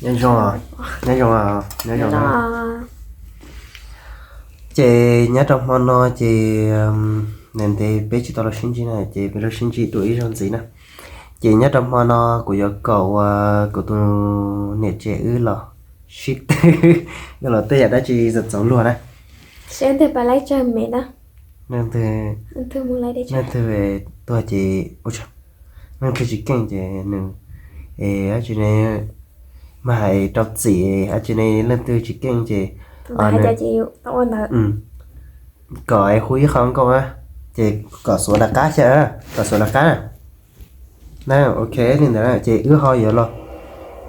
Nyob zoo, nyob zoo, nyob zoo. Ces nyob rau hmo no ces ntev ntev peb tsis tau los sib ntsib na, ces peb los sib ntsib dua ib zaug ntxiv na. Ces nyob rau hmo no kuv yuav kom uas kuv tus niam tsev wb los sib twv, wb los tej yam dab tsi txaus txaus luag na. Leej twg tuag ces, leej twg tsis keej ces nws, es dab tsi ne, mas hais rau txim dab tsi ne, leej twg tsis keej ces kom hu ib qho nkauj na, ces kom xuav lawv qab xwb, kom xuav lawv qab na. Na, ok li ntawd ces wb ho yuav los,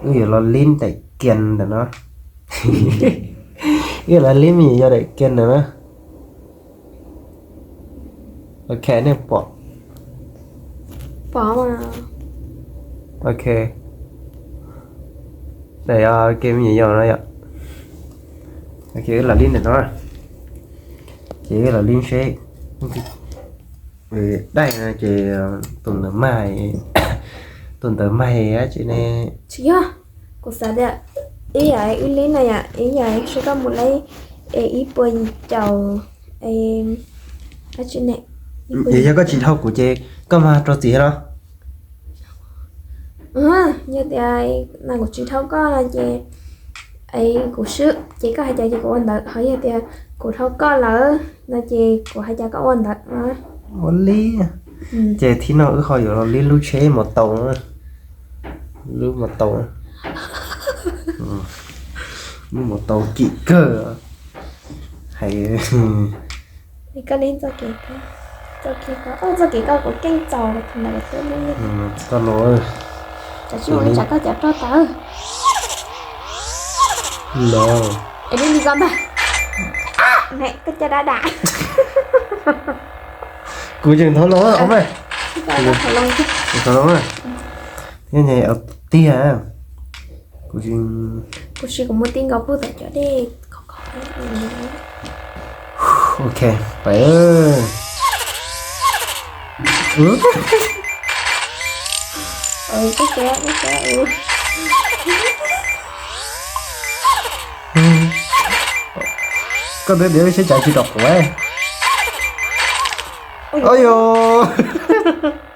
wb yuav los lib daim kias ntawm no. Wb los lib me nyuam yaus daim kias ntawm no. Ok, nej pom. Ok. Daim kias me nyuam yaus no yom. Ok, wb los lib ntawm no. Ces wb los lib seb. Daim no ces tus ntawd mag, tus ntawd mag dab tsi ne? Tsis yog, kuv xav tias ib yam wb lib no yom, ib yam seb koj mus lib es ib puas yim caum, dab tsi ne? Yog koj tsis dhau kuv ces koj mag rau txiv los? Yog tias no kuv tsis dhau koj no ces kuv swb ces koj hais cas ces kuv ua ntawd, ho yog tias kuv dhau koj lawm no ces kuv hais cas koj ua ntawd. Ua li. Ces thib no wb ho yuav los lib lub tsheb mus tau, lub mus tau, lub mus tau kim kawg. Hais koj li txoj kev, txoj kev koj kuv keej txaus ntawd. Koj los, tsam tsis ua li tsam koj cov roj tawv. Los, es li koj ntag. Koj caj dab dam. Kuv tseem thov los os mas. Thov los, thiab nyuam tiag. Kuv, kuv tsis, kuv muaj tib nkaus pug tom cov dej khov khov. Ok, pais. Koj twb tias wb sib cav tsis rau quav. Oj yog,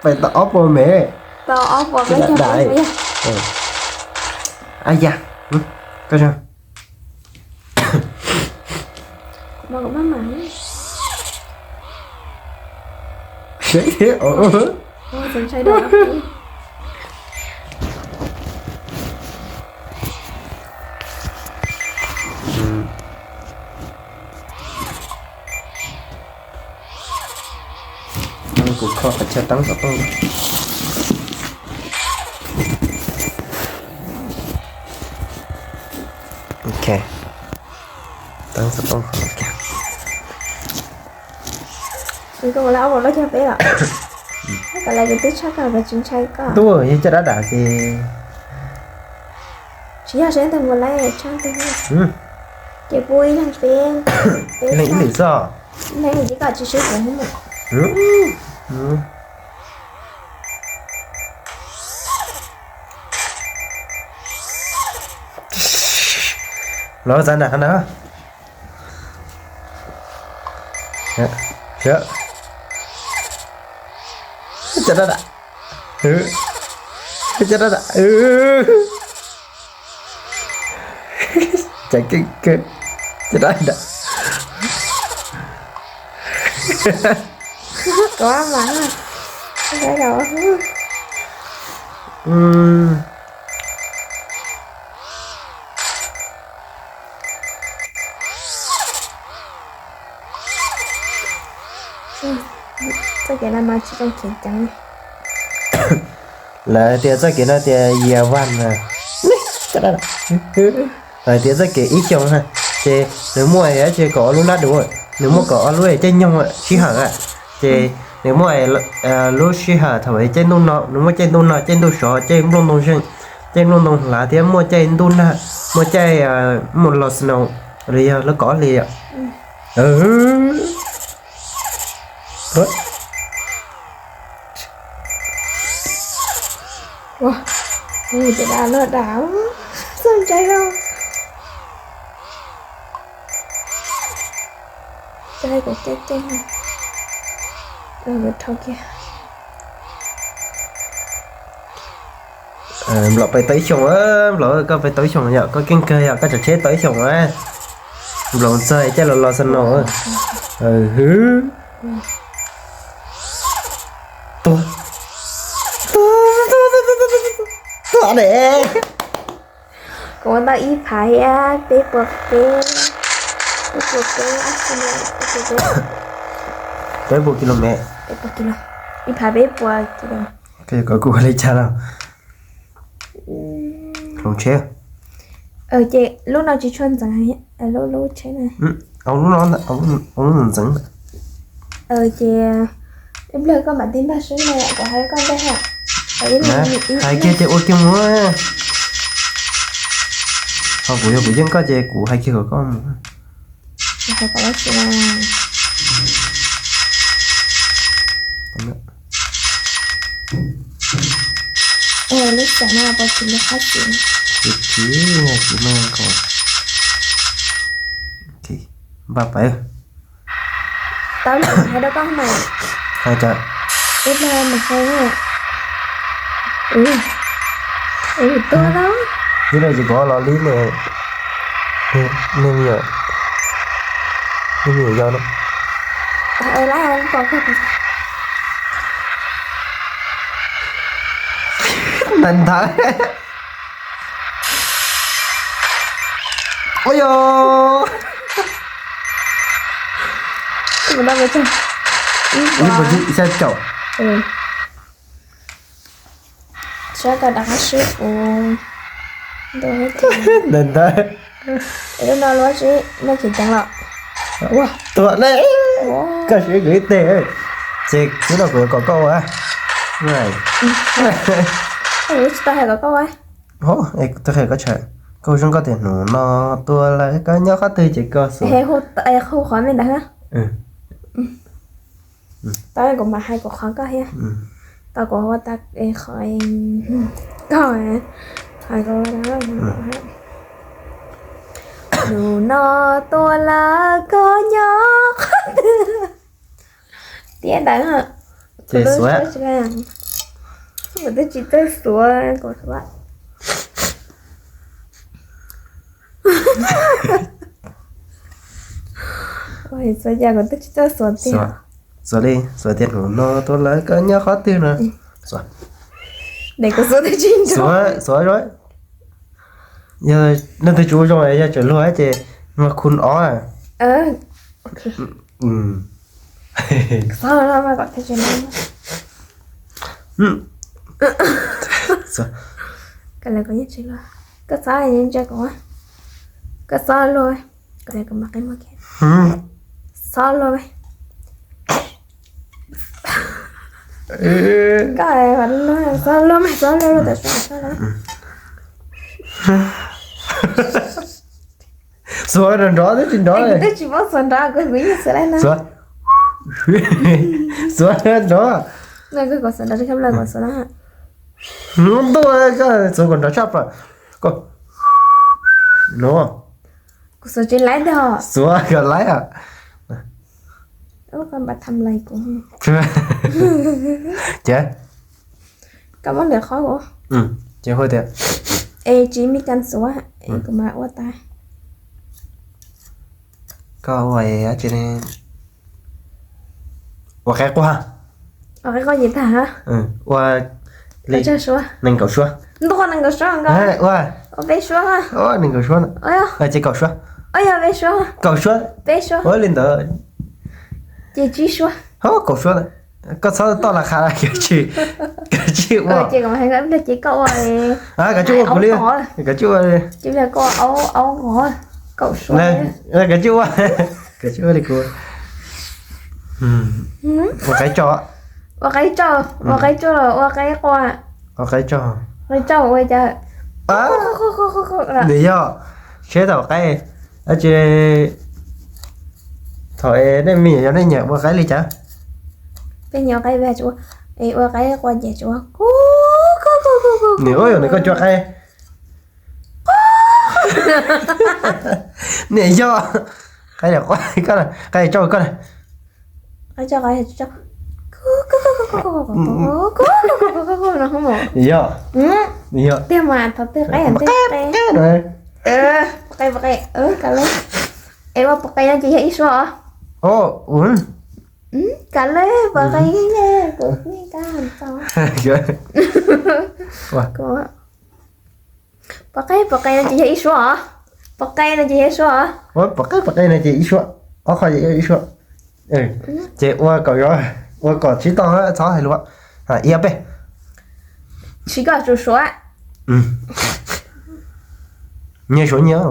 pais tau ob puas mev. Tau ob puas mev. Ab yam, koj Kuv kho qhov chaw teeb xov tooj. Ok, teeb xov tooj qhov no. Koj ua lawv ob puas loj cog peb los? Koj lawv kuv twb tshaj koj, kuv tsis ntshai koj. Ntuj, yog caj dab dam ces tsis yog seb ntawd mus lawm tshaj ntawd. Ces pub ib leeg peb, peb leeg ib lwm xwb. Ib leeg ib lwm ces koj tsis swb kuv mus. Los txav nram qhov ntawd. Caj dab dam. Caj dab dam. Caj dab dam. Txoj kev no mas tsis zoo khiav ceev. Lawv tias txoj kev no tias year one na. Lawv tias txoj kev ib xyoos na, ces nws muaj dab tsi kaum ob lub lab duv, nws muaj kaum ob lub caij nyoog sij hawm, ces nws muaj lub sij hawm thaum caij ntuj no, nws muaj caij ntuj no, caij ntuj sov, caij nplooj ntoo zeeg, caij nplooj ntoo hlav thiab muaj caij ntuj nag, muaj caij, muaj los snow, los yog lub kaum ob hlis yom. Ua, ua, caj dab no dam. Txog ntses los. Txog kuv keej keej. Dhau kiag. Nplaum pais tau ib xyoos, Nplaum koj pais tau ib xyoos yom, koj keej kawg yom, koj tsav tsheb tau ib xyoos. Nplaum txog caij los los xo no. Hwv. Tua. Tua ne. Kuv ua tau ib phav thiab peb puas peb, peb puas peb, peb puas kis lus mev, ib phav peb puas kis lus. Koj yuav kom kuv ua li cas los? Hloov tsheb. Ces lub no tsis tshua ntxeev, lub lub tsheb na. Lub no, lub no ntxeev. Ces ib pliag koj mam tib npag seb no kuv hais koj ntej ha. Hais kiag ces ua kiag mus. Ho kuv yog kuv yeej koj ces kuv hais kiag kom koj mus. Lub xyam no puas tsis li qab xim? Tsis, tsis no ko. Npaj pais. Tau lawm, hais rau koj mas. Hais cas? Ib pliag mas hais. Ua tuag lawm. Ib pliag tsis kov los li ne. Nej me nyuam, nej me nyuam yau no. Ntawd ntawd. Ua yog ib puas tsib, xya caum. Saib koj rov qab swb kuv. Ntawd ntawd. Lub no luaj sib muaj khiav ceev los. Tuag ne. Koj swb kuv ib teg. Ces xwb no kuv yuav kom koj ua. Kuv tsis tau hais kom koj ua. Tau hais koj tshawm. Koj hu zoo nkauj tias hnub no tua lawm koj nyob qhov twg ces koj xuas. Hu qhov me ntawd. Tau kuv mam hais kuv qhov koj thiab. Tau kuv ua tau qhov koj hais. Hnub no tua lawm koj nyob qhov twg. Tiab ntawd. Ces xuav. Kuv twb tsis txawj xuav, kuv xuav. Xuav cas kuv twb tsis txawj xuav tiag. Xuav li, xuav tias hnub no tua lawm koj nyob qhov twg no. Xuav. Xuav, xuav. Yog leej twg tsis ua zoo yog tseem luag ces mas khu ob. Koj txhob ntsia kuv, koj txhob luag, koj txhob luag, kuv mam qe muag kiag. Txhob luag. Koj txhob luag mas txhob luag luag tam sim no. Xuav nrov nrov twb tsis nrov. Twb tsis paub xuav nrov, kuv yeej xuav lawm no. Xuav nrov. No kuv xuav nrov tsis kab lawm, kuv xuav lawm. Ntuj, koj xuav kom nrov tshaj plaws. Koj, no. Kuv xuav tsis laib dog. Xuav kom laib. Ub, koj npaj tham lais kuv. Ces koj muab lwm qhov kuv. Ces hu tias, es tsis me kas xuav, es kuv mam ua tas. Koj ua dab tsi ne? Ua qaib quaj. Ua qaib quaj ces tag. Ua li nees nkaum suab. Ntuj, nees nkaum suab nkaus. Ua, ua peb suab. Ua nees nkaum suab no. Ces kaum suab. Ua yog peb suab. Kaum suab. Peb suab. Ua li ntawd. Ces tsib suab. Ho kaum suab. Koj txhob toj las kha, kav tsij ua. Ces koj ua. Kav tsij ua kuv li. Kav tsij ua. Kav tsij ua. Kav tsij ua li kuv. Ua qaib tso. Ua qaib tso, ua qaib tso, ua qaib quaj. Ua qaib tso. Qaib tso ua cas? Nws yog tsheb thaum qaib, dab tsi? Thaum nej me nyuam yau nej nyiam ua qaib li cas? Peb nyiam ua qaib, ua qaib quaj ces tsuas ua ku ku ku ku ku. Nws ua yog nws koj cua qaib. Niam yog. Qab, qab tso koj na. Yog. Yog. Tiag mas, thov twg qab, qab no. Pov qe, pov qe, kav liam. Es ua pov qe no ces yog ib suab os. Kav liam, pov qe, kuv, pov qe, pov qe no ces yog ib suab os. Pov qe no ces yog ib suab os. Pov qe, pov qe no ces ib suab. Ob qho ces yog ib suab. Ces ua kom, ua kom tsis tau, txhob hais lus. Ib peb. Tsis, koj tsum suav. Nyias suav nyias.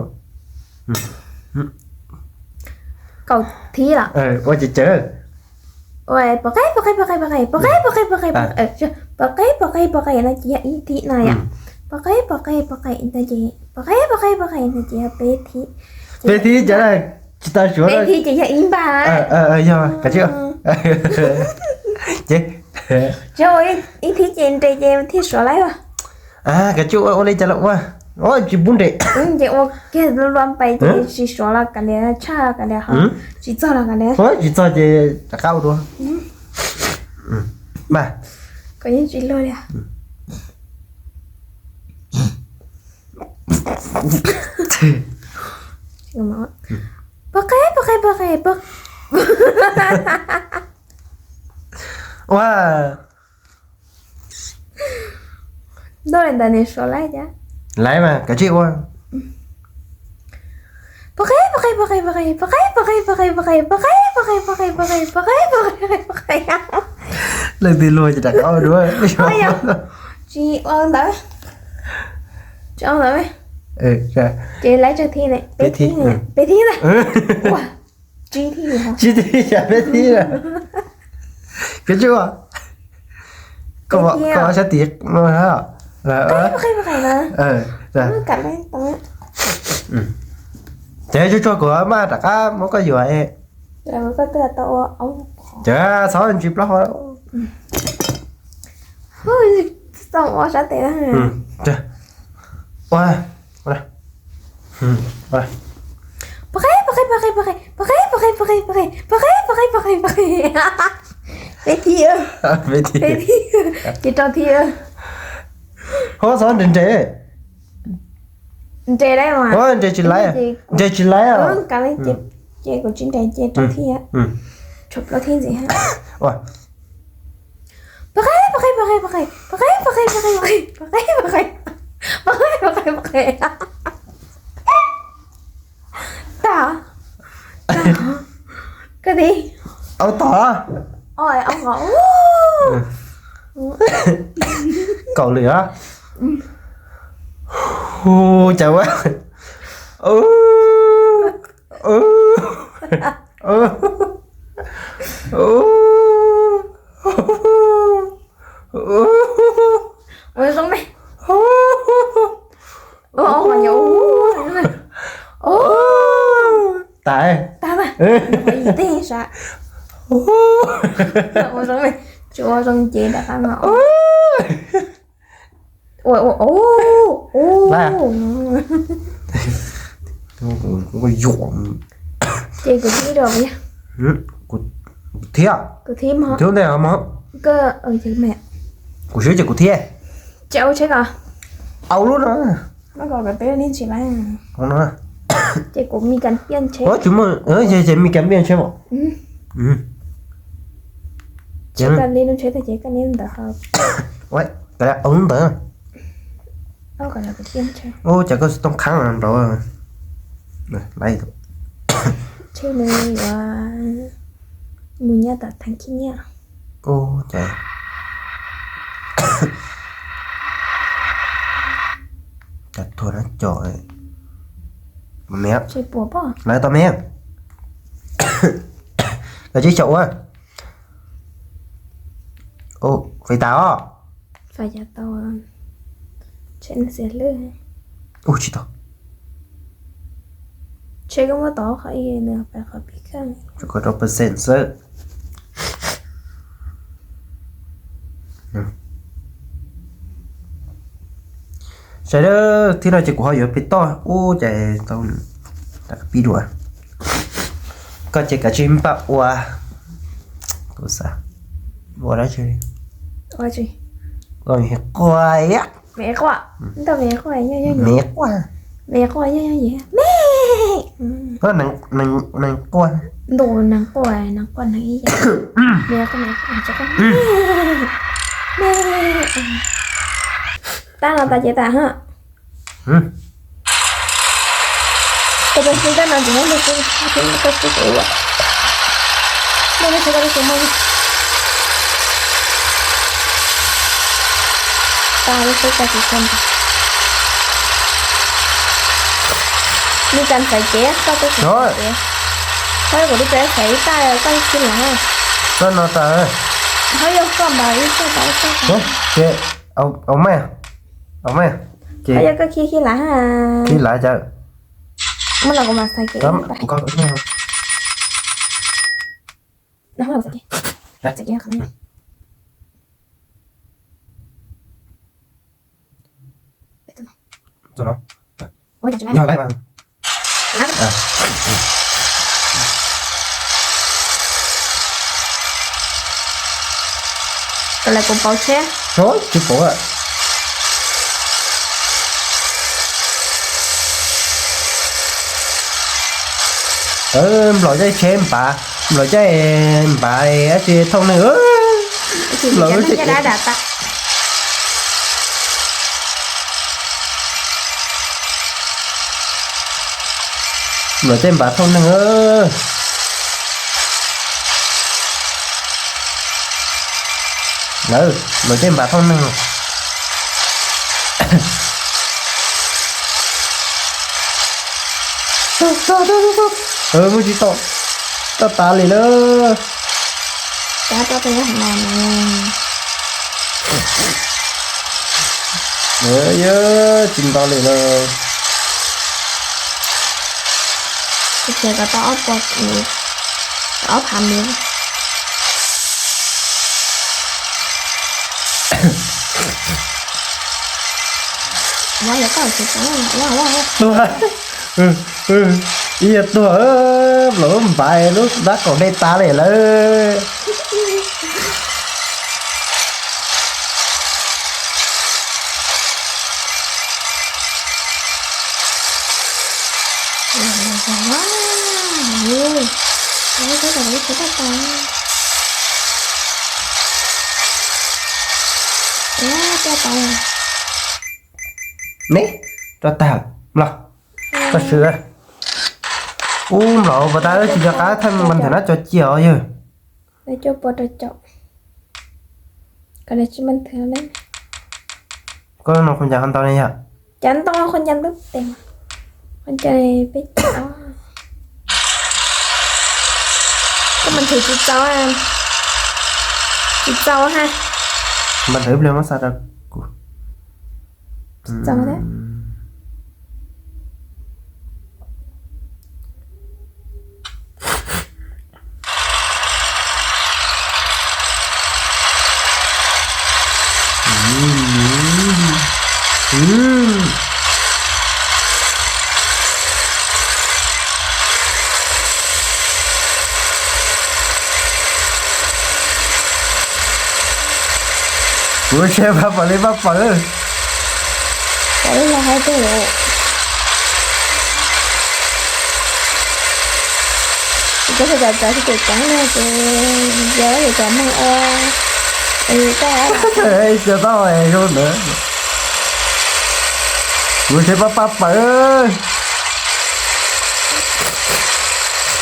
Kaum thib los? Ua ces cawv. Pov qe, pov qe, pov qe, pov qe, pov qe, pov qe, pov qe, pov qe, pov qe, pov qe no ces yog ib thib no yom. Pov qe, pov qe, pov qe no ces, pov qe, pov qe, pov qe no ces yog peb thib. Peb thib ces tsis tau suav. Peb thib ces yog ib npag. Yog, kav tsij. Ces ua ib thib ces nres ces thiaj suav lawm. Kav tsij ua, ua li cas los ua. Tsis pub nres. Ces ua kiag luaj luaj npe ces tsis suav los kav liam, tshaj los kav liam, tsis txog los kav liam. Tsis txog ces rov qab ua dua. Mas kom yeej tsis luag li. Pov qe, pov qe, pov qe, pov. Ua. Ntuj, li ntawd nws suav lawm cas. Lawm mas, kav tsij ua. Pov qe, pov qe, pov qe, pov qe, pov qe, pov qe, pov qe, pov qe, pov qe, pov qe, pov qe, pov qe, pov qe, pov qe. Leej twg luag ces rov qab ua dua. Tsis ua ntawd. Tsis ua ntawd. Ces lawv tsawg thib ne? Peb thib. Peb thib ntag. Ua, tsib thib. Tsib thib, yog peb thib. Kav tsij ua. Koj, koj sab tid no. Ces tsuag tsuag kuv maj rov qab muab koj yuam. Ces txhob ntsis plaub hau. Ua sab tes. Ua. Pov qe, pov qe, pov qe, pov qe, pov qe, pov qe, pov qe, pov qe, pov qe, pov qe, pov qe, pov qe. Peb thib. Peb thib. Ces rau thib. Ho txhob nres nres. Nres lawm mas. Nres tsis laiv. Nres tsis laiv os. Kav liam, ces kuv tsis nres ces rau thib. Tshuav plaub thib ntxiv. Pov qe, pov qe, pov qe, pov qe, pov qe, pov qe, pov qe, pov qe, pov qe, pov qe, pov qe, pov qe. Tag. Koj thib. Au tag. Kaum lwm. Hu, cas ua. Ua zoo me. Tas. Tsis ua zoo ces rov qab no. Ua, ua, ua. Ces kuv thib rau. Kuv thib. Kuv thib mog. Thib ntej mog. Kuv siab ces kuv thib. Ces ua tsheb ko. Au lub no. Ces kuv mis kas piaj tsheb. Ces mis kas piaj tsheb mas. Ces li no tsheb tag ces koj neb ntawd. Au lub ntawd. Ua cas koj tsis tooj khab nraud. Tsheb nws yuav mus nyob tom theem khib nyiab. Cas tuag na cov. Lawv tau me. Lawv tsis xyaum ua. Fais tas os. Fais cas tau. Tsheb xiav lwj. Ua tsis tau. Tsheb koj muab tov qhov ib nws fais qhov pib kawg. Rau percent xwb. Sawv daws, thiab no ces kuv ho yuav pem toj ub ces tau pib dua. Koj ces kav tsij npaj ua, kuv xav ua dab tsi, ua quaj, me quaj, me quaj, me quaj, me quaj, neeg quaj, ntu neeg quaj, neeg quaj neeg ib yam, me quaj me quaj, tab no tas ces tas ha. Koj tus xwb koj no ntsis muab tus xwb, koj xwb kuv ua. Muaj lub xwb koj lub xwb muaj. Tag lub xwb koj tsis txog ntsis. Nws tseem xaiv kev, koj twb xaiv kev. Koj kuv twb tseem xaiv ib tag koj khib lav. Koj no tas. Ho yog koj npam ib tag tas ib tag. Ces, au, au me, au me, ces ho yog koj khib khib lav ha. Khib lav cas? Muab los kuv mam xaiv kev. Kom lawv kuv pauv tsheb. Tsis pauv. Nplaum caij tsheb npav, nplaum caij npav dab tsi thooj neeg. Nplaum caij npav thooj neeg. Lawv, nplaum caij npav thooj neeg. Muaj tsis tau, tau tas li lawm. Yog tsis nto li lawm. Kuv tseem kom tau ob pua, ob phav miv. Tuag, ib yam tuag, nplaum lub npav lub dab kaum dej tas li lawm. Ne, rau tag los, koj swm. Ub, nplaum pas tas tsis nco qab thaj npas nthwv no tso cia os yawg. Cuaj pua rau caum. Koj no qhov ncas ho ntau ne yog? Cas ntau qhov ncas ntub tes, qhov ncas peb caug. Koj npas nthwv tsis txaus, tsis txaus ha. Npas nthwv pliag muab xa rau kuv. Tsis txaus thiab. Kuv tsheb pab pawg li pab pawg. Cov lub los hais tiag. Cov txawv txawv tsis tseem ceeb no ces yog yus cov neeg ua, yus coj, cov tau zoo ntawd. Kuv tsheb pab pab pawg.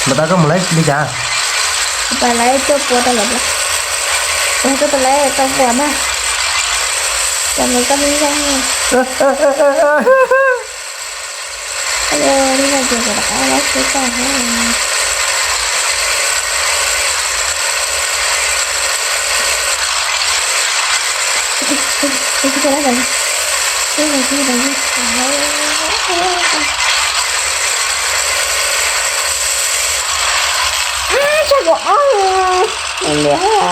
Mas tau koj mus laib li cas? Kuv pais laib cuaj pua rau lawm. Kuv tau laib rau pua na. Cas mus koj lub zoo. Li no ces kuv rov qab laib tsheb tag.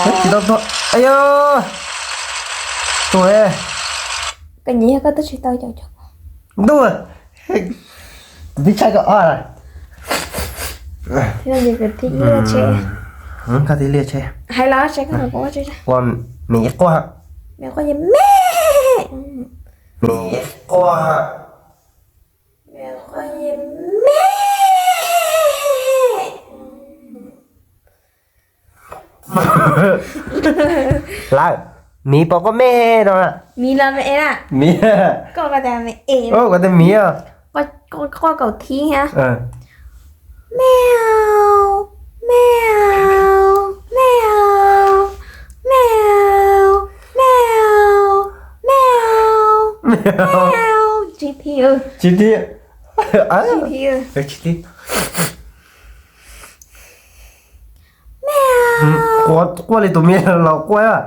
Tsis tau tuag. Yog, tuag. Koj nyiam yog koj twb tsis tau caum caum. Ntuj, kuv twb tshaj koj ob lawm. Thiab ces kuv thib liaj tsheb. Koj thib liaj tsheb. Hais los tsheb koj, kuv ua tsheb. Ua me quaj. Me quaj ces me. Me quaj. Me quaj ces me. Lawm, miv pom koj me no. Miv los me es na. Miv. Koj ko tas me es. Koj tas miv. Koj kaum thib ha. Meow, meow, meow, meow, meow, meow, meow. Tsib thib. Tsib thib. Tsib thib. Tsib thib. Meow. Quaj li tus me los quaj.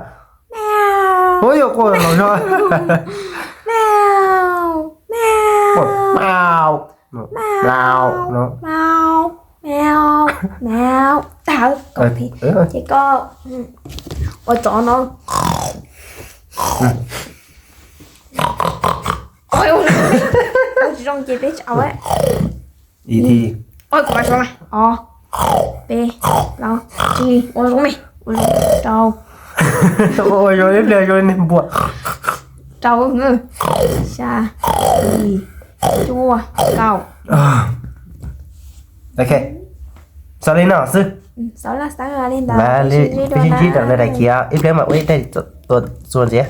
Meow. Ua yog quaj los zog. Meow, meow. Meow. Meow. Meow. Meow. Meow. Tag. Ces koj ua tsov no. Ua tsis zoo ces peb tsis ua. Ib thib. Ua kuv mas zoo mas. Ob, peb, plaub, tsib, ua zoo me, ua zoo, rau. Ua zoo ib pliag zoo niag npua. Rau, xya, yim, cuaj, kaum. Ok, xaus li no xwb. Peb sib ntsib rau lawv daim khiv, ib pliag mam ua ib daim tuaj txuas ntxiv.